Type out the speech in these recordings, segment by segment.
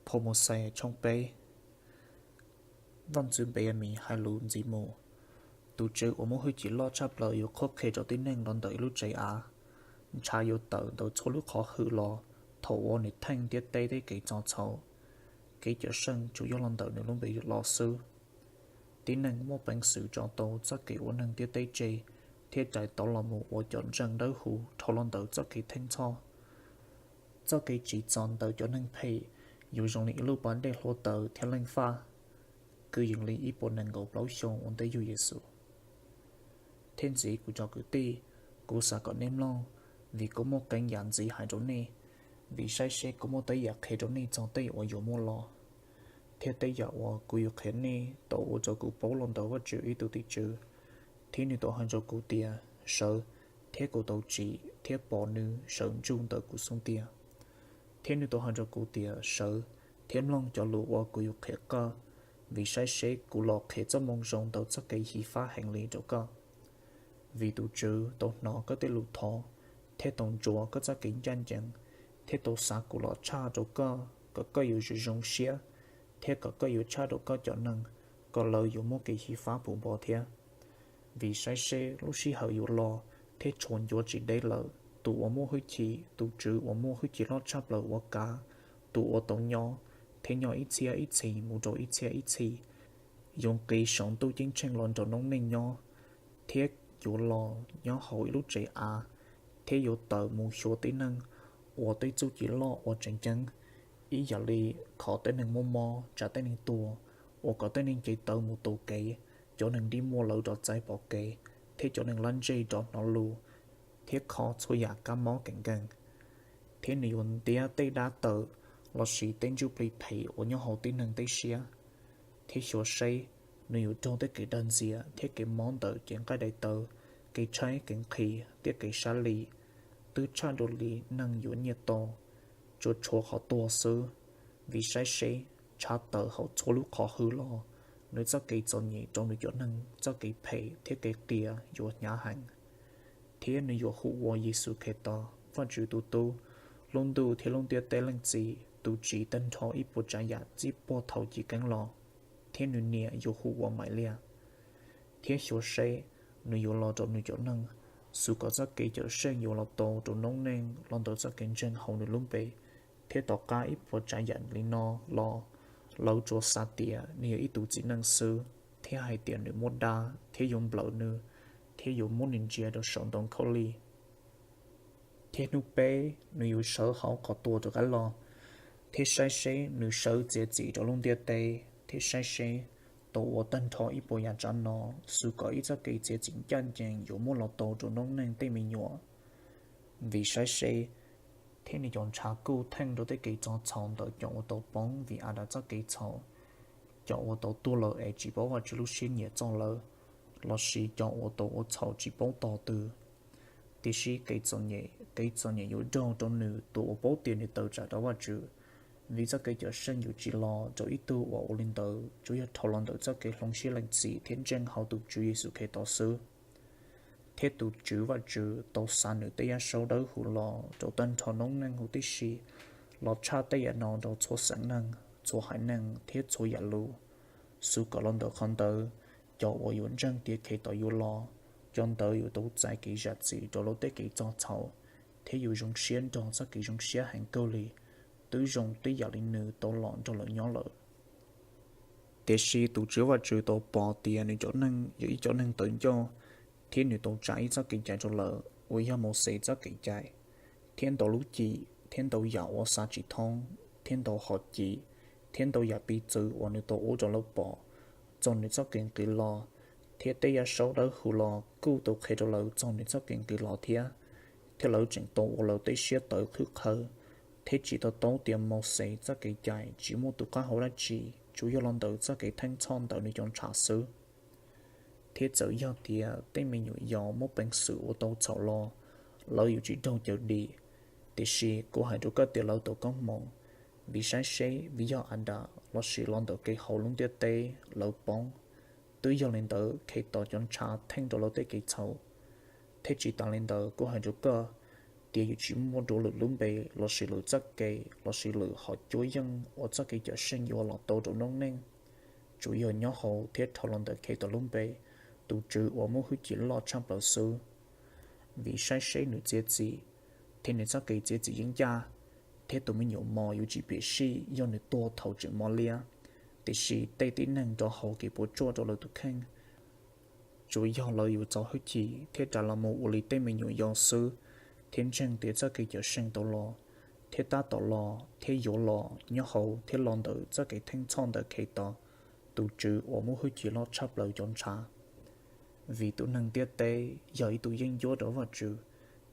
Phau Mauxes tshooj peb. Vaj ntxwv Npeyamis hais lus ntxiv mus: Tus Tswv uas muaj hwj chim loj tshaj plaws yuav qhuab qhia rau tib neeg los ntawm ib lub tsev av. Ntshav yuav tawm ntawm txhua lub qhov hwm los thaum uas nws theej ntiaj teb tej kev txob txhaum. Kev cawm seej tsuas yog los ntawm nws lub npe los xwb. Tib neeg muaj peev xwm tso tau txoj kev ua neeg ntiaj teb tseg thiab rais tau los mus ua cov ntseeg dawb huv dhau los ntawm txoj kev theej txhoj. Txoj kev tsim txom ntawm cov neeg phem yuav zoo li ib lub pas dej hluav taws thiab leej faj, kwv yees li ib puas nees nkaum plaub xyoo ua ntej yug Yexus. Thiab ntxiv, kuv cov kwv tij, kuv xav kom nej mloog, vim kuv muaj qee yam ntxiv hais rau nej. Vim saib seb, kuv muaj tej yam qhia rau nej txog tej uas yuav muaj los, thiab tej yam uas kuv yuav qhia nej tau ua rau kuv paub los ntawm Vajtswv ib tug tim tswv. Thiab nws tau hais rau kuv tias, Sawv, thiab kuv tau tsim thiab pom nws sawv ntsug ntawm kuv xub ntiag. Thiab nws tau hais rau kuv tias, Sawv, thiab mloog cov lus uas kuv yuav qhia koj, vim saib seb, kuv los qhia txoj moo zoo ntawm txoj kev xyiv fab heev li rau koj. Vim tus Tswv tau hnov koj tej lus thov, thiab tau ntsuas koj txoj kev ncaj ncees, thiab tau xa kuv los tshaj rau koj kom koj yuav zoo zoo siab, thiab kom koj yuav tshaj rau koj cov neeg kom lawv yuav muaj kev xyiv fab puv npo thiab. Vim saib seb, lub sij hawm yuav los thiab tshuav ncuav tsis deb lawm, tus uas muaj hwj chim, tus Tswv uas muaj hwj chim loj tshaj plaws ua kav, tus uas tau nyob thiab nyob ib txhiab ib txhis mus rau ib txhiab ib txhis, yuav nqis saum ntuj ceeb tsheej los nrog noob neej nyob, thiab yuav los nyob hauv ib lub tsev av, thiab yuav tawm mus xyuas tib neeg, ua tej txuj ci loj uas tseem ceeb, ib yam li kho tej neeg muaj mob, tsa tej neeg tuag, ua kom tej neeg nce taw mus taus kev, cov neeg dig muag lawv rov txais pom kev, thiab cov neeg laj ntseg rov hnov lus, thiab kho txhua yam kab mob kev nkeeg. Thiab nws yuav ntiab tej dab tawm lossis tej ntsuj plig phem uas nyob hauv tib neeg tej siab. Thiab xyuas seb, nws yuav raug tej kev dag ntxias thiab kev mob ntawm cev nqaij daim tawv, kev tshaib kev nqhis thiab kev sab li, twb tshaj dua li neeg yuav nyiaj tau, tsuas tshuav qhov tuag xwb. Vim saib seb, ntshav tawm hauv txhua lub qhov hwm los, nws txoj kev txom nyem rau nws cov neeg txoj kev phem thiab kev qias yuav hnyav heev. Thiab nws yuav hu ua Yexus Khetos, Vajtswv tus Tub, lub ntuj thiab lub ntiaj teb Leej Txiv, tus tsiv tag nrho ib puas tsav yam txij puag thaum chiv keeb los, thiab nws niam yuav hu ua Maivliag. Thiab xyuas seb, nws yuav los rau nws cov neeg, xwv kom txoj kev cawm seej yuav los tau rau noob neej los ntawm txoj kev ntseeg hauv nws lub npe. Thiab tom qab ib puas tsav yam li no los, lawv tsuas xav tias nws yog ib tug txiv neej xwb, thiab hais tias nws muaj dab, thiab yuav nplawm nws, thiab yuav muab nws ntsia rau saum ntoo khaub lig. Thiab hnub peb nws yuav sawv hauv qhov tuag rov qab los. Thiab saib seb, nws sawv txiav txim rau lub ntiaj teb. Thiab saib seb, tau ua tag nrho ib puas yam tsav no, xwv kom ib txoj kev txiav txim ncaj ncees yuav muaj los tau rau noob neej tej me nyuam. Vim saib seb, thiab nws cov ntshav kuj theej rau tej kev txob txhaum ntawm cov uas tau poob vim Adas txoj kev txhaum, cov uas tau tuag lawm es tsis paub Vajtswv lub siab nyiam txog lawv, lossis cov uas tau ua txhaum tsis paub tos twg. Tiam sis kev txom nyem, kev txom nyem yuav raug rau nws tus uas paub tias nws tawm tsam rau Vajtswv. Vim txoj kev cawm seej yuav tsis los rau ib tug uas ua li ntawd, tsuas yog dhau los ntawm txoj kev hloov siab lees txim thiab ntseeg hauv tus Tswv Yexus Khetos xwb. Thiab tus Tswv Vajtswv tau xa nws tej yaj saub dawb huv los rau tag nrho noob neej huv tib si, los tshaj tej yam no rau txhua xeem neeg, txhua haiv neeg thiab txhua yam lus, xwv kom los ntawm qhov ntawd, cov uas yuav ntseeg tias Khetos yuav los, cov ntawd yuav tau txais kev zam txim rau lawv tej kev txob txhaum, thiab yuav zoo siab nrog txoj kev zoo siab heev kawg li, twb zoo tib yam li nws tau los nrog lawv nyob lawm. Tiam sis tus Tswv Vajtswv tau pom tias nws cov neeg yog ib cov neeg tawv ncauj, thiab nws tau tsa ib txoj kev cai rau lawv uas yog Mauxes txoj kev cai, thiab ntau lub cim, thiab ntau yam uas xav tsis thoob, thiab ntau hom cim, thiab ntau yam piv txwv uas nws tau ua rau lawv pom txog nws txoj kev nqis los. Thiab tej yaj saub dawb huv los kuj tau qhia rau lawv txog nws txoj kev nqis los thiab. Thiab lawv tseem tau ua lawv tej siab tawv qhwv qhawv, thiab tsis to taub tias Mauxes txoj kev cai tsis muaj tus qab hau dab tsi, tsuas yog los ntawm txoj kev theej txhoj ntawm nws cov ntshav xwb. Thiab txawm yog tias tej me nyuam yaus muaj peev xwm ua tau txhaum los, lawv yuav tsis raug cawm dim. Tiam sis kuv hais rau koj tias lawv tau koob hmoov, vim saib seb, vim yog Adas lossis los ntawm kev hauv lub ntiaj teb lawv poob, twb yog li ntawd Khetos cov ntshav theej rau lawv tej kev txhaum. Thiab tsis tas li ntawd kuv hais rau koj Ces yus tsis muaj dua lwm lub npe lossis lwm txoj kev lossis lwm hom cuab yeej uas txoj kev cawm seej yuav los tau rau noob neej, tsuas yog nyob hauv thiab dhau los ntawm Khetos lub npe, tus Tswv uas muaj hwj chim loj tshaj plaws xwb. Vim saib seb nws txiav txim, thiab nws txoj kev txiav txim yeej ncaj, thiab tus me nyuam mos yuav tsis piam sij yog nws tuag thaum tseem mos liab. Tiam sis tej tib neeg rov haus kev puas tsuaj rau lawv tus kheej, tsuas yog lawv yuav txo hwj chim thiab rais los mus ua li tej me nyuam yaus xwb, thiab ntseeg tias txoj kev cawm seej tau los, thiab tab tom los thiab yuav los nyob hauv thiab los ntawm txoj kev theej txhoj ntawm Khetos, tus Tswv uas muaj hwj chim loj tshaj plaws cov ntshav. Vim tus neeg ntiaj teb yog ib tug yeeb ncuab rau Vajtswv,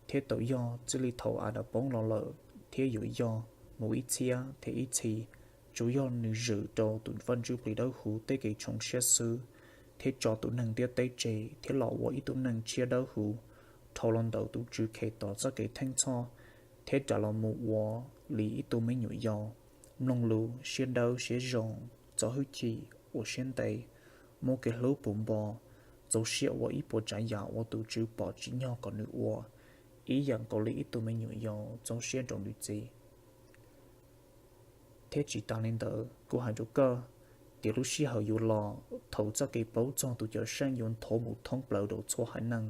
thiab tau yog txij li thaum Adas poob los lawm thiab yuav yog mus ib txhiab thiab ib txhis, tsuas yog nws zwm rau tus Vaj Ntsuj Plig Dawb Huv tej kev tshoov siab xwb, thiab tso tus neeg ntiaj teb tseg thiab los ua ib tug neeg tshiab dawb huv dhau los ntawm tus Tswv Khetos txoj kev theej txhoj, thiab rais los mus ua li ib tug me nyuam yaus, mloog lus, siab dawb siab zoo, txo hwj chim, ua siab ntev, muaj kev hlub puv npo, txaus siab ua ib puas tsav yam uas tus Tswv pom tsim nyog kom nws ua, ib yam nkaus li ib tug me nyuam yaus txaus siab rau nws txiv. Thiab tsis tas li ntawd, kuv hais rau koj tias lub sij hawm yuav los thaum txoj kev paub txog tus Cawm Seej yuav nthuav mus thoob plaws rau txhua haiv neeg,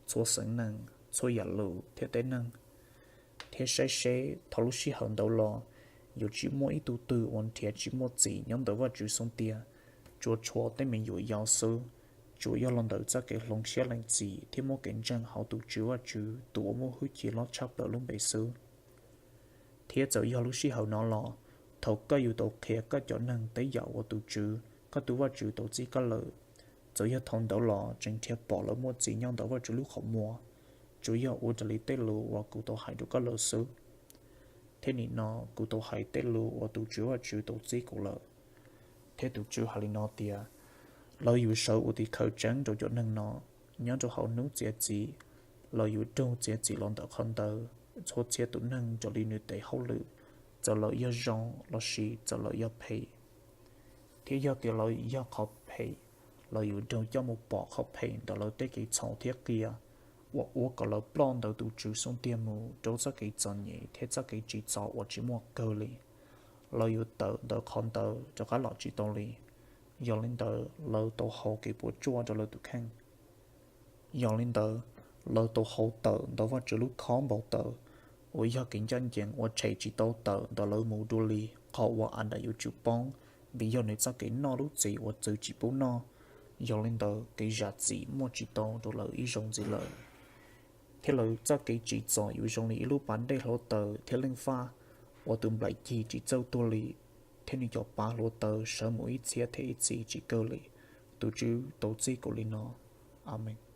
txhua xeem neeg, txhua yam lus thiab teb neeg. Thiab saib seb, thaum lub sij hawm ntawd los, yuav tsis muaj ib tug twg uas nrhiav tsis muaj txim nyob ntawm Vajtswv xub ntiag, tsuas tshuav tej me nyuam yaus xwb, tsuas yog los ntawm txoj kev hloov siab lees txim thiab muaj kev ntseeg hauv tus Tswv Vajtswv tus uas muaj hwj chim loj tshaj plaws lub npe xwb. Thiab txawm yog lub sij hawm no los, thaum koj yuav tau qhia koj cov neeg tej yam uas tus Tswv, koj tus Vajtswv tau txib koj lawm, txawm yog thaum ntawd los tseem nrhiav pom lawv muaj txim nyob ntawm Vajtswv lub qhov muag, tsuas yog ua raws li tej lus uas kuv tau hais rau koj lawm xwb. Thiab nim no kuv tau hais tej lus uas tus Tswv Vajtswv tau txib kuv lawm. Thiab tus Tswv hais li no tias, lawv yuav sawv ua tim khawv tseeb rau cov neeg no. Nyob rau hauv hnub txiav txim, lawv yuav raug txiav txim los ntawm qhov ntawd, txhua txhia tus neeg raws li nws tes hauj lwm, txawm lawv yog zoo lossis txawm lawv yog phem. Thiab yog tias lawv yog qhov phem, lawv yuav raug coj mus pom qhov phem ntawm lawv tej kev txhaum thiab qia, uas ua kom lawv ploj ntawm tus Tswv xub ntiag mus rau txoj kev txom nyem thiab txoj kev tsim txom uas tsis muaj kawg li. Lawv yuav tawm ntawm qhov ntawd rov qab los tsis tau li. Yog li ntawd, lawv tau haus kev puas tsuaj rau lawv tus kheej. Yog li ntawd, lawv tau haus tawm ntawm Vajtswv lub khob npau taws, uas yog kev ncaj ncees uas tshem tsis tau tawm ntawm lawv mus dua li qhov uas Adas yuav tsum poob, vim yog nws txoj kev noj lub txiv uas txwv tsis pub noj. Yog li ntawd, kev zam txim muaj tsis tau rau lawv ib zaug ntxiv lawm. Thiab lawv txoj kev tsim txom yuav zoo li ib lub pas dej hluav taws thiab leej faj, uas tus nplaim cig tsis txawj tuag li, thiab nws cov pa hluav taws sawv mus ib txhiab thiab ib txhis tsis kawg li. Tus Tswv tau txib kuv li no. Amees.